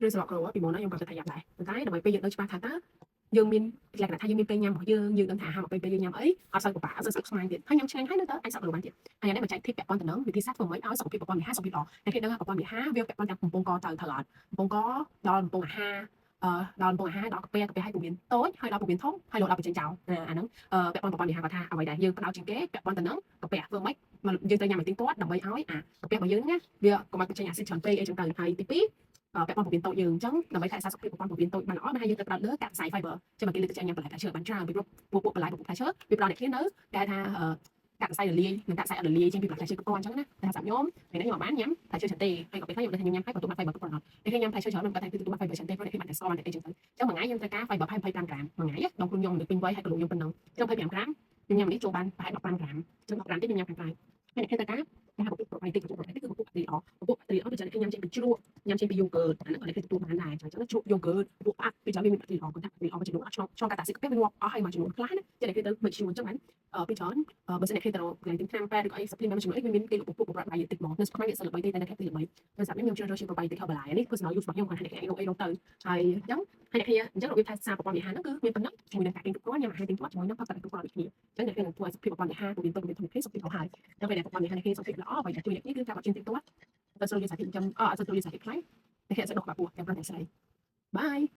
ឬស្លកក្រូពីមុនណាខ្ញុំក៏គិតថាយ៉ាប់ដែរប៉ុន្តែដើម្បីពេលយើងដឹងច្បាស់ថាតើយើងមានលក្ខណៈថាយើងមានពេលញ៉ាំរបស់យើងយើងដឹងថាអាហារមកពេលពេលយើងញ៉ាំអីអត់សូវពិបាកអត់សូវស្មុគស្មាញទៀតហើយញ៉ាំឆ្ងាញ់ហើយនៅទៅអាចសក់គីឡូបានទៀតហើយនេះមកចែក tip ពាក់ព័ន្ធទៅនឹងវិធីសាស្ត្រធ្វើម៉េចឲ្យសុខភាពប្រព័ន្ធអាហារសុខភាពល្អតែគេដឹងថាប្រព័ន្ធអាហារវាពាក់ព័ន្ធទាំងកំពង់កទៅត្រូវអត់កំពង់កដល់កំពង់អាហារដល់កំពង់អាហារដល់កាពះកាពះឲ្យពោះវៀនតូចហើយដល់ពោះវៀនធំហើយដល់បញ្ចេញចោលអាហ្នឹងពាក់ព័ន្ធប្រព័ន្ធអាហារគាត់ថាអ្វីដែលយើងផ្ដោតជាងគេពាក់ព័ន្ធទៅនឹងកាពះធ្វើម៉េចយើងត្រូវញ៉ាំឲ្យទៀងទាត់ដើម្បីឲ្យអាកាពះរបស់យើងហ្នឹងវាកុំឲ្យបញ្ចេញអាស៊ីតច្រើនពេកអីចឹងទៅហើយទី2ពាក់ព័ន្ធពោះវៀនតូចយើងអញ្ចឹងដើម្បីថែរក្សាសុខភាពប្រព័ន្ធពោះវៀនតូចបានល្អបានហើយយើងត្រូវផ្ដោតលើកាកសៃ fiber ចឹងមកគេលើកទឹកចិត្តញ៉ាំបន្លែផ្លែឈើបានច្រើនពីព្រោះពួកពួកបន្លែពួកផ្លែឈើវាផ្ដល់អ្នកគ្នានៅគេថាកាកសៃរលាយនិងកាកសៃអត់រលាយជាងពីផ្លែឈើគ្រប់គ្រាន់អញ្ចឹងណាតែសម្រាប់ខ្ញុំថ្ងៃនេះខ្ញុំអត់បានញ៉ាំផ្លែឈើច្រើនទេហើយក៏ពេលខ្លះខ្ញុំដឹងថាខ្ញុំញ៉ាំហើយក៏ទទួលបាន fiber គ្រប់គ្រាន់អត់តែខ្ញុំញ៉ាំផ្លែឈើច្រើនខ្ញុំគាត់ថាគឺទទួលបាន fiber ច្រើនទេព្រោះអ្នកគេបានតែស្ករបានតែអីចឹងទៅអញ្ចឹងមួយថ្ងៃខ្ញុំត្រូវការ fiber 25ក្រាមមួយថ្ងៃដងខ្លួនខ្ញុំមនុស្សពេញវ័យហើយគីឡូខ្ញុំប៉ុណ្ណឹងអញ្ចឹង25ក្រាមខ្ញុំញ៉ាំនេះចូលបានប្រហែល15ក្រាមអញ្ចឹង15ក្រាមទៀតខ្ញុំញ៉ាំខាងក្រៅហើយអ្នកគេត្រូវការគេហៅពពុះ probiotic ពពុះ probiotic គឺពពុះបាក់តេរីល្អពពុះបាក់តេរីល្អដូចជាអ្នកគេញ៉ាំចេញពីជ្រក់ញ៉ាំចេញពី yogurt អាហ្នឹងក៏អ្នកគេទទួលបានដែរអញ្ចឹងជ្រក់ yogurt ពួកផ្អាប់ពីច្រើនវាមានបាក់តេរីល្អគាត់ថាបាក់តេរីល្អមួយចំនួនអត់ឆ្លងឆ្លងកាត់តាស៊ីកាពះវាងាប់អស់ហើយមួយចំនួនខ្លះណាចឹងអ្នកគេទៅ make sure អញ្ចឹងបានពីច្រើនបើសិនអ្នកគេទៅកន្លែងទិញថ្នាំពេទ្យឬក៏អី supplement មួយចំនួនអីវាមានគេលក់ពពុះ probiotic មកនៅស្រុកខ្មែរវាអត់សូវល្បីទេតែនៅខេត្តទីល្បីដោយសារខ្ញុំជ្រើសរើសជា probiotic Herbalife នេះ personal use របស់ខ្ញុំគាត់ថាអ្នកគេអីរកទៅហើយអញ្ចឹងហើយអ្នកគេអញ្ចឹងរបៀបថែសារប្រព័ន្ធអាហារហ្នឹងគឺមានប៉ុណ្ណឹងជាមួយនឹងការគេងគ្រប់គ្រាន់ញ៉ាំអាហារទៀងទាត់ជាមួយនឹងផឹកទឹកគ្រប់គ្រាន់ដូចគ្នាអញ្ចឹងអ្នកគេនឹងធ្វើឲ្យសុខភាពប្រព័ន្ធអាហារពោះវៀនតូចពោះវៀនធំគេសុខភាពល្អហើយដល់ពេលដែលប្រព័ន្ធអាហារគេសុខភាពល្អអ្វីដែលជួយអ្នកគេគឺការបត់ជើងទៀងទាត់ទៅស្រួលយសារធាតុចិញ្ចឹមអត់ស្រួលយសារធាតុខ្លាញ់អ្នកគេអត់សូវដុសក្បាលពោះទាំងប្រុសទាំងស្រីbye.